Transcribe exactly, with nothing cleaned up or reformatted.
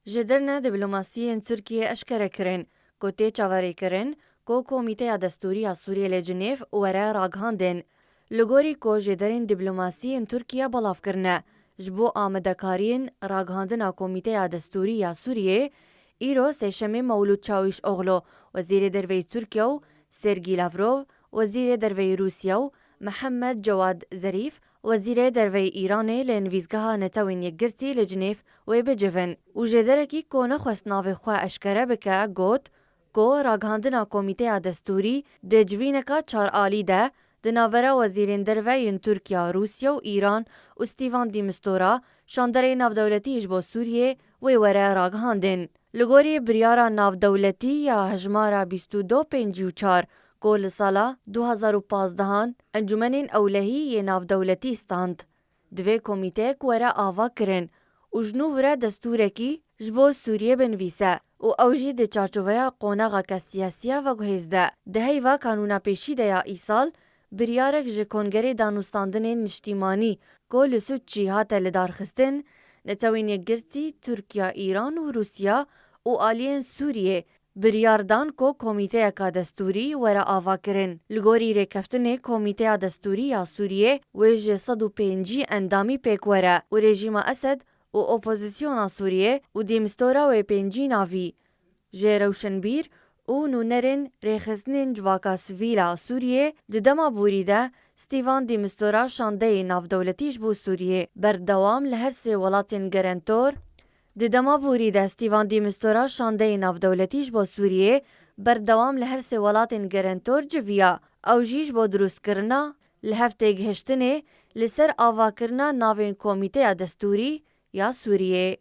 Ji derine dîplomasiyên Tirkiyê eşkere kirin ku tê çaverêkirin ku Komîteya Destûrî ya Sûriyê li Cinêv were ragihandin. Li gorî ku jêderên dîplomasî yên Tirkiye belav kirine, ji bo amadekariyên ragihandina Komîteya Destûrî ya Sûriyê, îro Sêşemê Mewlûd Çawîşoglu, Wezîrê Derve yê Tirkiye û Sergî Lavrov, Wezîrê Derve yê Rûsya û Mihemed Cewad Zerîf, Wezîrê Derve yê Îranê li Nivîsgeha Netewên Yekgirtî li Cinêv wê bicivin û jêderekî ku nexwest navê xwe eşkere bike, got ku ragihandina Komîteya Destûrî di civîneka çar alî de di navbera wezîrên derve yên Tirkiye, Rûsya û Îran û Stîvan de Mistura, şanderê navdewletî ji bo Sûriyê, wê were ragihandin. Li gorî biryara navdewletî ya hejmara bîst û du pêncî û çar ku li sala du hezar û pazdehan Encûmenên Ewlehî yê Navdewletî stand, divê komîteyek were ava kirin û ji nû vire destûrekî ji bo Sûriyê binivîse û ew jî di çarçoveya qonaxeke siyasî ya veguhêz de. Di heyva kanûna pêşî de ya îsal, biryarek ji Kongerê Danûstandinên Niştîmanî ku li Sûçî hate lidarxistin, Netewên Yekgirtî, Tirkiye, Îran û Rûsya û aliyên Sûriyê biryar dan ku komîteyeka destûrî were avakirin. Li gorî rêkeftinê Komîteya Destûrî ya Sûriyê wê ji sed û pêncî endamî pêk were û rejîma Esed û opozisyona Sûriyê û de Mistura wê pêncî navî. Ji rewşenbîr û nûnerên rêxistinên civaka sivîl a Sûriyê di dema borî de Stîvan de Mistura şandeyê navdewletî ji bo Sûriyê berdewam li her sê welatên gerentor. Di dema borî de Stîvan de Mistura şandeyê navdewletî ji bo Sûriyê berdewam li her sê welatên gerentor civiya. Ew jî ji bo dirustkirina li hev têgihiştinê li ser avakirina navên Komîteya Destûrî ya Sûriyê.